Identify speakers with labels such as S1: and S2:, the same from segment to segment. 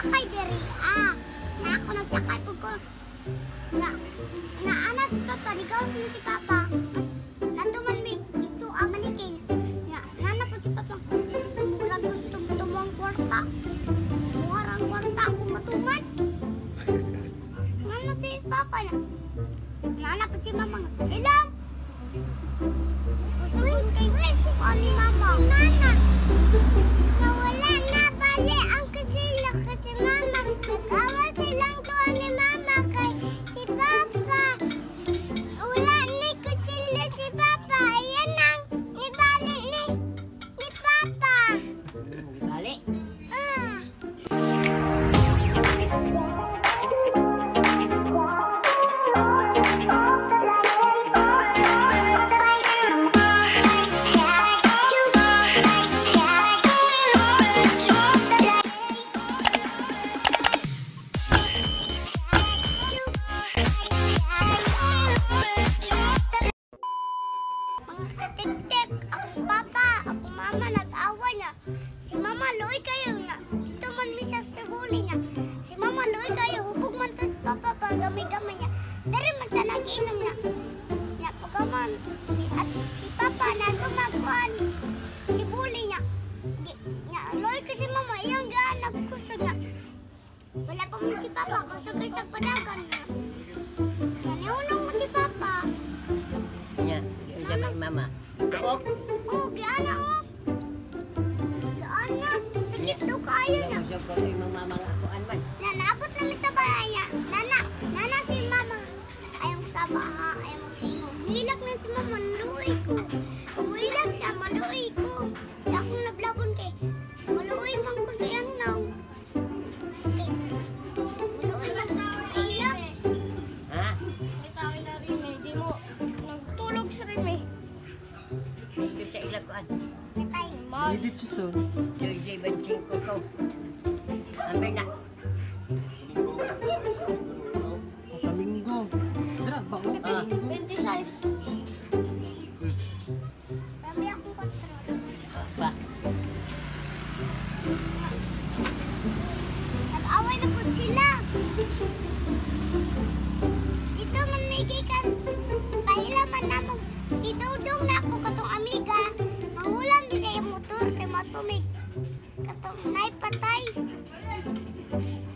S1: Nagsakay diri ah. Na ako nagsakay pud ko. Na na ana si Papa, nigawas ni si Papa. Mas natuman mi dito ang manikin. Na nana po si Papa. Murag gusto tumong kwarta. Murag kwarta akong matuman. Nana si Papa na. Nana po si Mama nga. Hello? Gusto ko kay ni Mama. Nana. Nawala na bali ang kutsilyo kasi Mama. Nag-awa silang tuwa ni Mama kay si Papa. Wala ni kutsilyo si Papa. Ayan ang nibali ni Papa.
S2: Bali.
S1: Ah. Mga katiktik, ako papa, ako mama nag-awa niya. Si mama luoy kayo na. Dito man mi sa siguli niya. Si mama luoy kayo, hubog man to si papa pa gamay-gamay niya. Dari man siya nag-inom na. Nya pagkaman si at si papa na tumakuan si buli niya. Nya luoy kasi mama iyang gaan nagkusog na. Wala pa man si papa, kusog kay sa padagan niya. Nya niunong mo si papa.
S2: Nya, unsa may mama? Tuok.
S1: Oh, giana oh. Giana, sakit daw kaayo niya.
S2: Unsa ko imong mama nga akuan man.
S1: Na naabot namin sa bahay niya. Nana, nana si mama. Ayaw sa ha, ayaw magtingog. Nilak na si mama, maluoy ko. Kumuilak siya, maluoy ko. Kaya akong nablabon kay, maluoy man ko sa iyang naw. Kay, maluoy man ko sa iya.
S2: Ha?
S3: Kita na rin eh. Di mo nagtulog sa rin eh.
S2: Dito sa ila kuan.
S1: Kitay.
S3: Man.
S4: Dito son.
S2: Joy Joy bansing ko ko. Ambay na.
S4: Kaminggo. Dra ba ko?
S2: Ah.
S3: 26.
S1: Dami akong control.
S2: Ba.
S1: Nag-away na po sila. Dito man may gikan. Pahila man namong si Dudong na ako katong amiga. Nangulam di sa iyang motor kay matumig. Katong naipatay.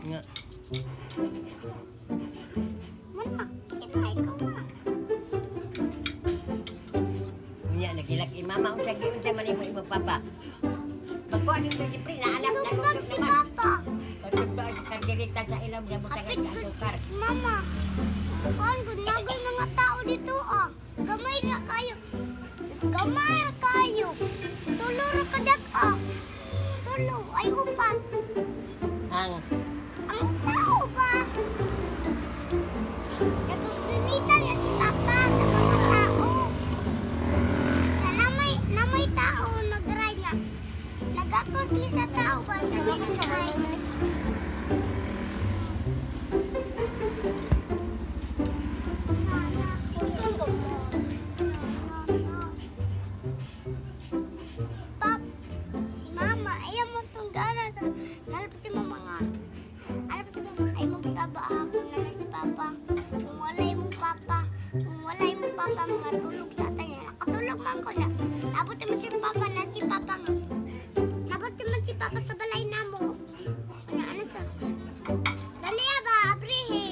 S2: Nga.
S1: Muna, ina ikaw na.
S2: Unya nagilak imama unsa gi unsa man imo imong papa. Pagkuan dito si Pri na anak na
S1: Sumbag si
S2: naman.
S1: Papa.
S2: Pagtugto ang kardirita sa ilong na butangan
S1: Kapit
S2: sa
S1: gud
S2: asukar.
S1: si Mama. Kuan gud nagay mga tao dito ah. Gamay ra kayo. Gamay ra kayo. Tulo ra kadak ah. Tulo ay upat.
S2: Ang
S1: Ang tao ba? Nagugunitan niya si Papa sa mga tao. Na namay tao nag-ride nga. Nagakos mi sa tao ba sa mga nag-ride. Si Pap, si Mama, ayaw mo itong gana sa nalapit si Mama nga. Ano pa si Mama? Ay magsaba ako na na si Papa. Kung wala imong Papa, kung wala imong Papa, mga tulog sa atin niya. Nakatulog man ko na. Nabot naman si Papa na si Papa nga. Nabot naman si Papa sa balay namo. Ano, ano sa? Dali ba, abrihe.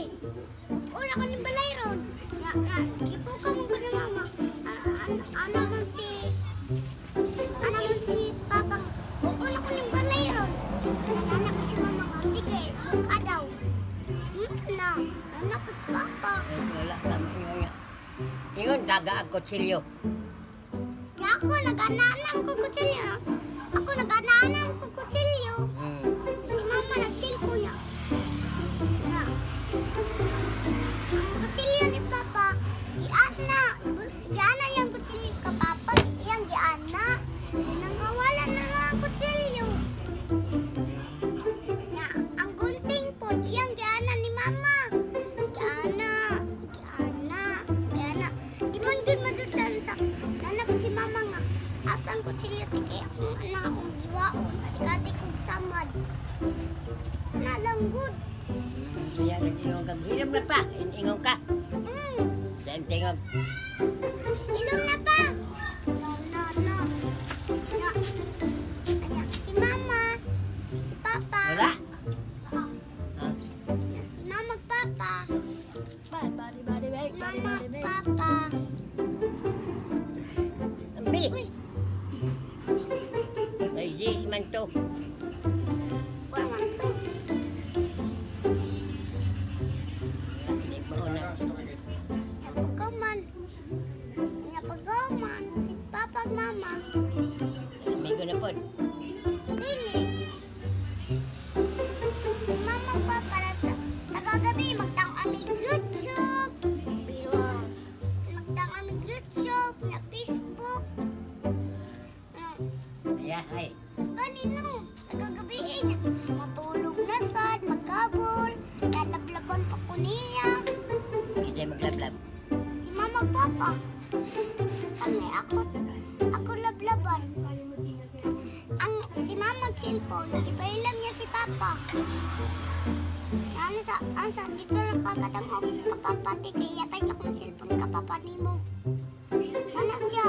S1: Una ko ng balay ron. Nga, nga, gipuka mo ko ni Mama. Ano, ano man si ano man si Papa nga. Una ko ng balay ron. Anak ko si Mama nga, sige, ka daw. Na, anak ko si Papa.
S2: Wala na ingon nga. Ingon daga ang kutsilyo.
S1: Kaya ako, nag-ananang ko kutsilyo. Ako, nag-ananang ko kutsilyo. Si Mama nagsilko niya. Na. Ang kutsilyo ni Papa, giana. Giana niya ang kutsilyo ka Papa. Iyang giana. Nanghawala na nga ang kutsilyo. Na, ang gunting po, iyang giana ni Mama. Giana, giana, giana. Di man dun madudlan sa, nana ko si Mama nga. Asan kutsilyo ti kay akong anak akong giwaon. Atik-atik kong samad. Ana lang gud.
S2: Kaya nag-ingon ka, hilom na pa. Ingon ka. Dahil tingog.
S1: Ilong na pa. No, no, no. No. Anya, si mama, si papa.
S2: Wala.
S1: Oh,
S2: Ha?
S1: nya, si mama, papa.
S3: Bye, body, body, bang,
S1: Si
S3: body,
S1: mama,
S3: body, bang.
S1: papa.
S2: Ambi.
S1: Uy.
S2: Ay, Jis man to.
S1: Wala man to.
S2: Hindi mo na.
S1: Nya, pagkaman. Nya, pagkaman, si papa ug mama.
S2: Amigo na po.
S1: Dili. Si mama, papa, tagagabi, magtang ami YouTube. Magtang ami YouTube, na Facebook.
S2: Ay, ay.
S1: Kanino? Tagagabi eh. Matulog na sad, magkabol, lalablaban pa ko niya.
S2: Hindi maglablab.
S1: Si mama, papa. Kami, ako lablaban. Ang si mama cellphone, ipailam niya si papa. Ano sa, ano sa, dito lang kakatang og kapapati, kaya yatag na kong cellphone kapapa nimo. Nana siya.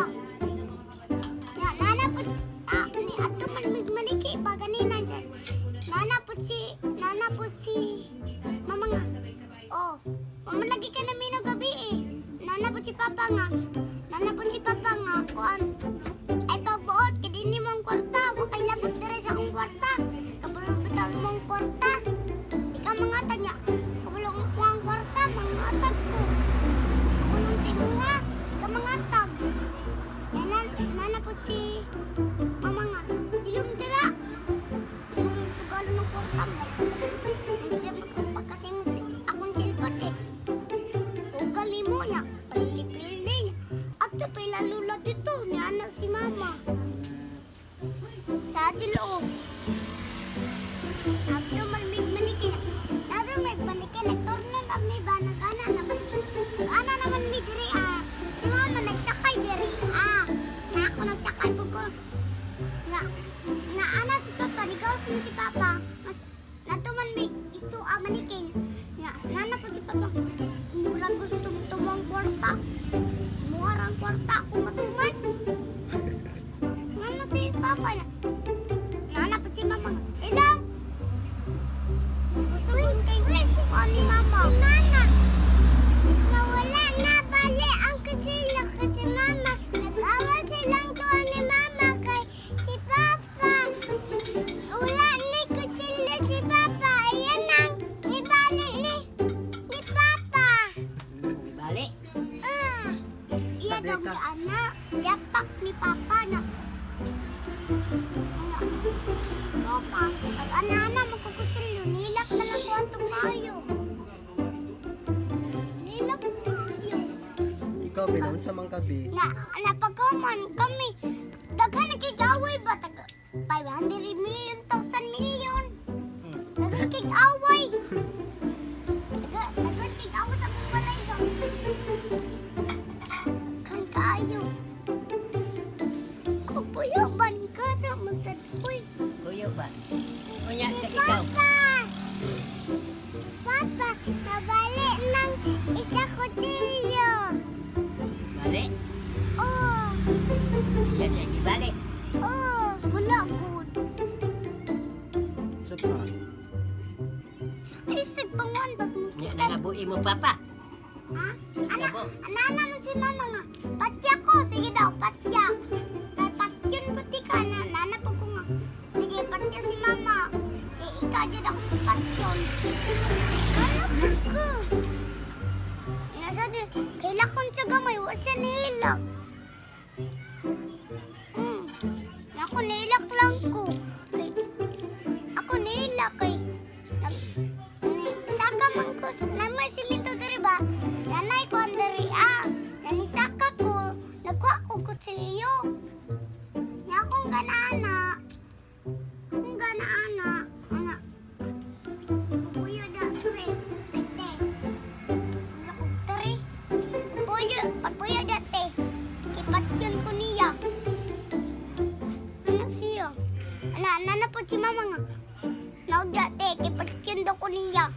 S1: Na, nana po, ah, ni ato man maliki pa ganina dyan. Nana po si, mama nga. Oh, mama lagi ka namin ng gabi eh. Nana po si papa nga. Nana po si papa nga, kuan. Ay pagbuot, kay di mo ang kwarta. Wa kay labot dire sa akong kwarta. Kabalo bitaw mo ang kwarta. Di ka mangatag niya. Kabalo ko ang kwarta, mangatag ko. Ako nang simuha, di ka mangatag. Nana, nana po si mama nga. Ilong dira. Ilong sugalo ng kwarta mo. Hindi pagkasi mo si akong cellphone eh. Sugal mo niya. Palili-pili niya. At pa lula dito, ni anak si mama. Sa loob. Abdo malmig manikin. Nado may manikin. Nagturno na mi ba nag-ana naman mi. Nag-ana naman mi diri ah. Si mama nagsakay diri ah. Na ako nagsakay po ko. Na na ana si papa, nigawas man si papa. Mas nato man mi ito ah manikin. Na nana po si papa. Murag gusto mo tumang kwarta. Muharang kwarta ako matuman. Nana si papa na. Nana po si mama nga. Ilang? Gusto ko kay gusto ni mama. Nana. Nawala na bali ang kutsilyo kasi mama. Nag-awa silang tuwa ni mama kay si papa. Wala ni kutsilyo si papa. Ayan ang nibali ni papa.
S2: Bali.
S1: Ah. Iya daw ni anak. Yapak ni papa na. Papa, pag ana-ana magkukutsilyo, nilak na lang ko atong maayo. Nilak maayo.
S4: Ikaw, Bella, unsa man ka, Bi?
S1: Na, napagkaman kami. Daghan nagkigaway ba? Tag 500 million, thousand million. Daghan kig-away. Daghan kig-away sa akong balay ba? Daghan kaayo. Kupuyo ban ka na magsad. Uy,
S2: Kuyo ba? Unya sa ikaw.
S1: Papa! Papa, nabali ng isa kutsilyo.
S2: Bali?
S1: Oh,
S2: Yan yung ibali.
S1: oh, wala good.
S4: Sa pa?
S1: Ay, sagpanguan ba mo
S2: Nya
S1: kita?
S2: nangabuhi mo papa.
S1: Ha? Ana,
S2: Nabo.
S1: ana naman si mama nga. Patya ko, sige daw, patya. Kay patyon puti ka na, nana po ko nga. Sige, patya si mama. Eh, ikaw dyan akong patyon. Ano po ko? Nasa di, kailakon siya gamay, wa siya nihilak. Ako nihilak lang ko. Kay, ako nihilak kay, saka man ko, namay simento diri ba? Nanay ko ang diri ah. Nanisaka ko, nagkuha ko kutsilyo. Nya akong ganaana. Akong ganaana. Ana. Puyo da, tre. Te. Wala ko tre. Puyo, papuyo da te. Kipatyon ko niya. Ano siya? Ana, nana po si mama nga. Naugda te, kipatyon ko niya.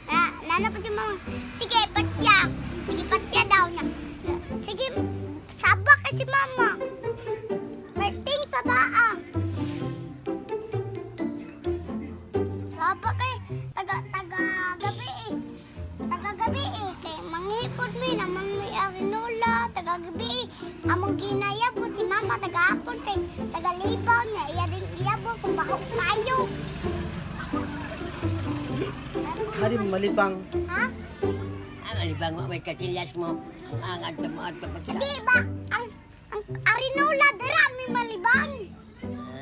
S1: Na, nana pa si mama. Sige, patya. Sige, patya daw na. Sige, saba kasi mama. Perting saba ah. Saba kay taga taga gabi eh. Taga gabi eh kay manghipod mi naman may arinola taga gabi eh. Among ginayabo si mama taga hapon kay taga libaw na iya din iyabo kung baho kayo.
S4: Hari malibang.
S1: Ha?
S2: Ang alibang mo may kasilyas mo. Ang adto mo adto pa sa.
S1: Di ba ang arinola dira mi malibang.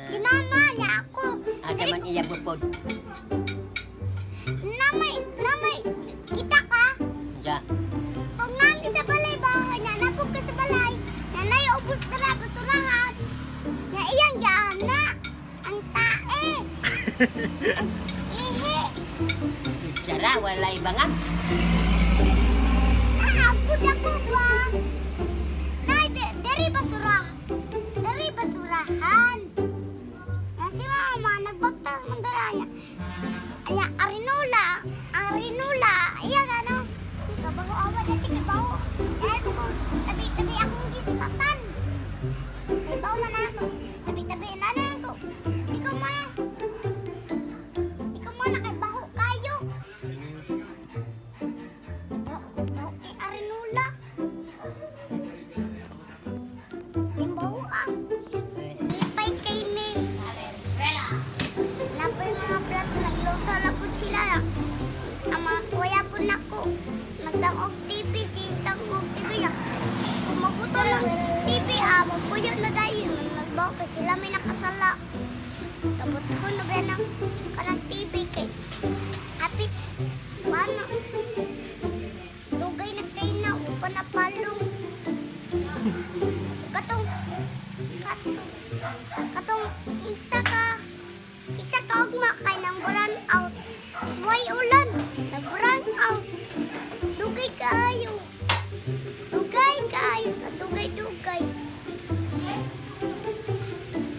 S1: Si mama niya ako.
S2: Asa man iya bupod.
S1: Namay kita ka.
S2: Unsa?
S1: Kung nami sa balay ba, nanapog ka sa balay, nanay ubos dara basurahan. Na iyang giana ang tae. Ihi.
S2: Sara walay bangag.
S1: Naagod ako ba? Nay, diri basura. Diri basurahan. Na si mama nagbagtas man dara niya. Anya arinola, arinola, iyang ano. Kabaho awa dati kabaho. Dahil ko tabi-tabi akong gisatan. Kabaho na na ako. Tabi-tabi na na ako. Di ko man. Di ko man kay baho kayo. Baho kay arinola. Limbaho ah. Ipay kay me. Napoy mga plato, nagluto na po sila. Ang mga kuya po nako, nagtangog TV, si tangog TV na. Kung mabuto ng TV, magpuyo na dayon. Nagbaw kasi sila may nakasala. Kabuto na ba ng kanang TV kay hapit, paano? Dugay na kay na, upa na palong. Katong, katong, isa ka ugma kay nang brown out. Suway ulan, nag brown out. Dugay kaayo. Dugay kaayo sa dugay-dugay.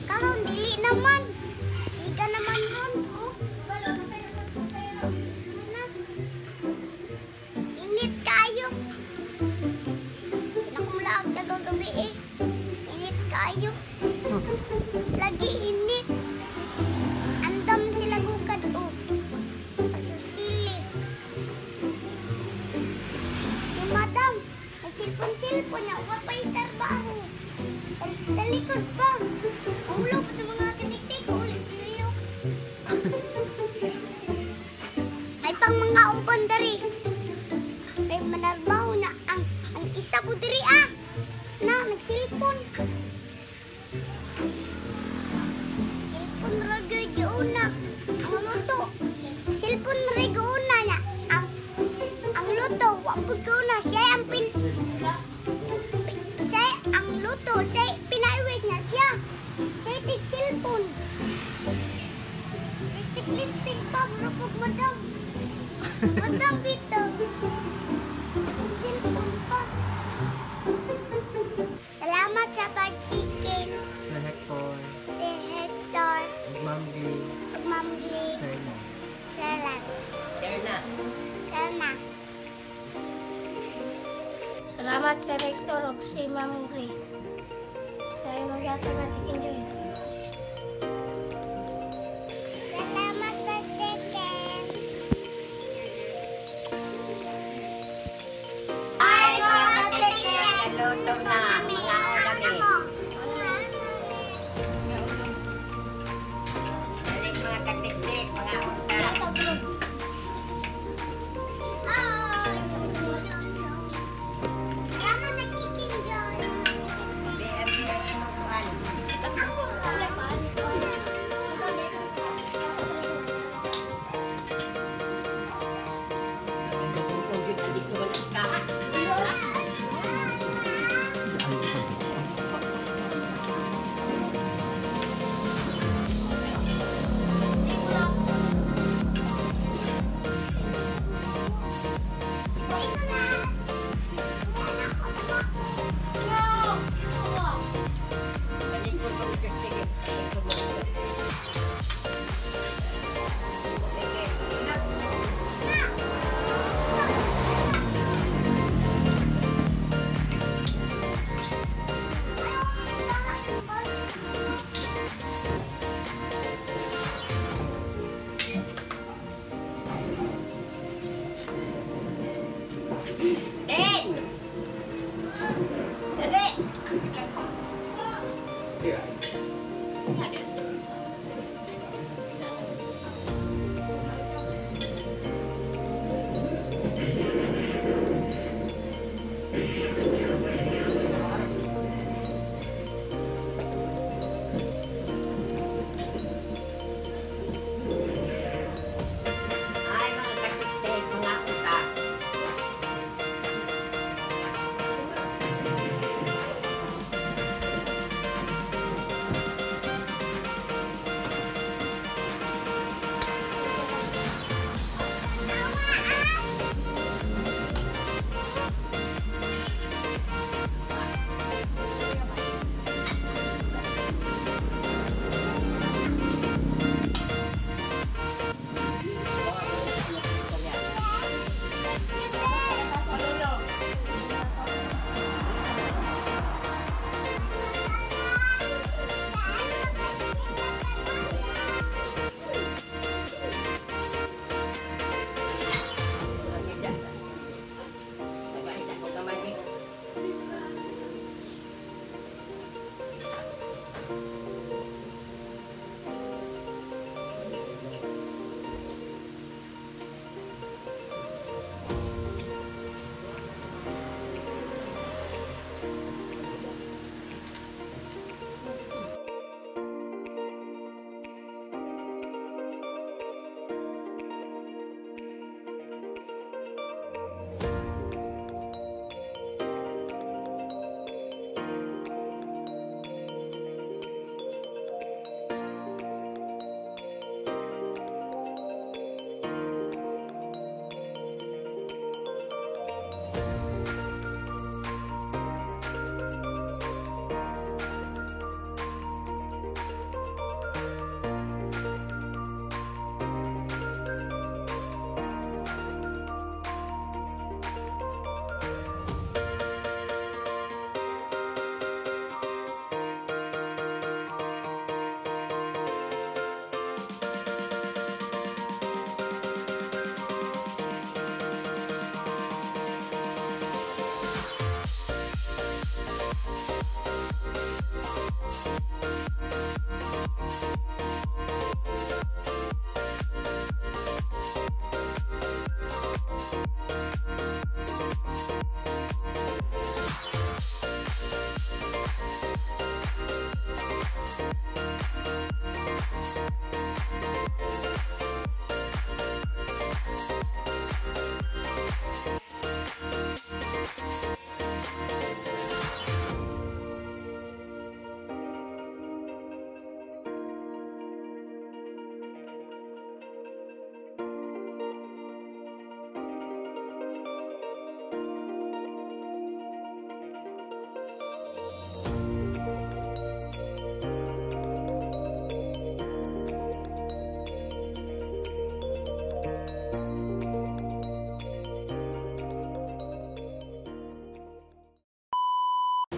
S1: Karon dili naman. Siga naman ron, oh. Siga na. Init kaayo. Kinakumulaot ka gabi eh. Init kaayo. Lagi init. Andam sila gukad oh. Sa sili. Si madam, nagsilpon-silpon niya, uwa pa yung trabaho. Talikod pa. Ulo pa sa mga katiktik, ulit luyok. Ay pang mga uban dari. Kay manarbaho na ang isa po diri ah. Na, nagsilpon. Silpon ra gyud giuna. Ang luto. Silpon ra giuna na. Ang luto wa pud giuna siya ang siya ang luto, siya pinaiwit na siya. Siya tig silpon. Listik-listik pa bro pug madam. Madam bitaw. Silpon pa. Salamat sa pag-chicken.
S4: Sir Hector.
S1: Si Hector.
S4: Ma'am Gay.
S1: Ma'am Gay.
S4: Sir na.
S1: Sir
S2: Sir na.
S1: Sir na.
S3: Salamat sa Hector ug si Ma'am Gray. Sa imong gihatag na chicken joy.
S1: Salamat sa chicken. Ay, mga chicken.
S2: Luto na mga ulam eh. Galing mga katiktik, mga unta.
S1: Ay, salamat sa chicken joy.
S2: BM na imong kuan.
S1: Ako.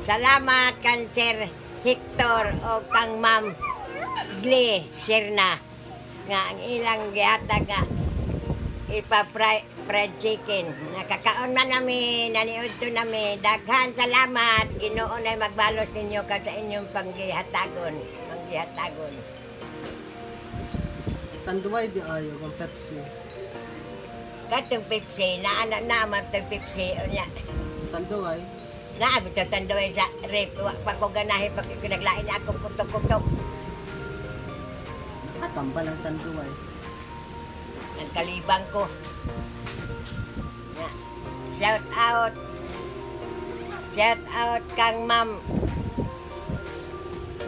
S2: Salamat kan Sir Hector o kang Ma'am Glee Sirna nga ang ilang gihatag nga ipa fried chicken. Nakakaon na nami, naniudto nami. Daghan salamat. Ginoo na magbalos ninyo ka sa inyong panggihatagon. Panggihatagon.
S4: Tanduay di ayo ang Pepsi.
S2: Katong Pepsi, na na naman tong Pepsi. Unya,
S4: Tanduay.
S2: naa bitaw tanduay sa rep. Wa pa ko ganahi pag naglain na akong kutok-kutok.
S4: Nakatambal ang tanduay.
S2: Nagkalibang ko. Na, shout out. Shout out kang Ma'am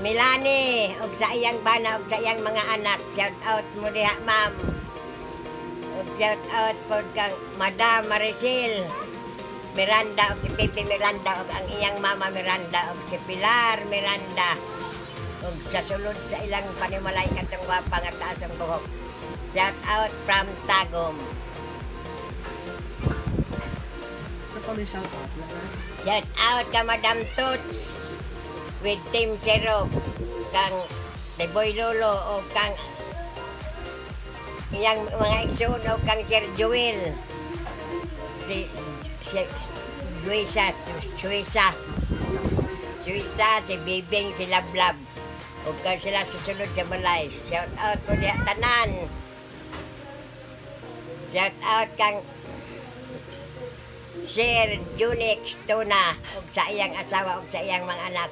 S2: Milani og sa iyang bana og sa iyang mga anak. Shout out mo diha, ma'am. Ug shout out pod kang Madam Maricel Miranda og si Pepe Miranda og ang iyang mama Miranda og si Pilar Miranda ug sa sulod sa ilang panimalay katong gwapa nga taas ang buhok. Shout out from Tagum.
S4: Sa pa may shout out na.
S2: Shout out ka Madam Toots with Team Zero kang Tiboy Lolo o kang iyang mga igsoon o kang Sir Joel, si Luisa Suisa Suisa, si Bibing, si Lablab ug kang sila susunod sa balay. Shout out po diha tanan. Shout out kang Sir Junix Tuna ug sa iyang asawa ug sa iyang mga anak.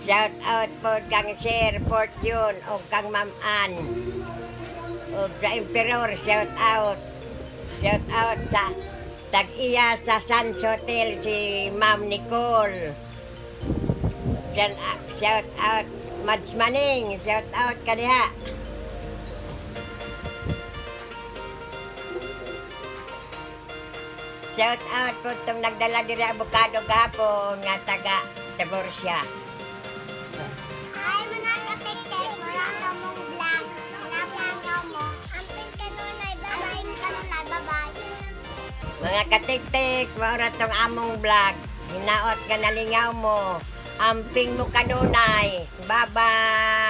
S2: Shout out po kang Sir Fortune ug kang Ma'am Ann. Ug sa Emperor, shout out. Shout out sa tag-iya sa Sans Hotel, si Ma'am Nicole. Shout out Mads Maning, shout out kaniha. Shout out po itong nagdala diri avocado gahapon nga taga Taborsia.
S1: Hi mga katektek, mura ka mong vlog. Naplano mo. Amping kanunay, bye-bye. Kanunay, bye-bye.
S2: Mga katiktik, maura tong among vlog. Hinaot nga nalingaw mo. Amping mo kanunay. Bye-bye!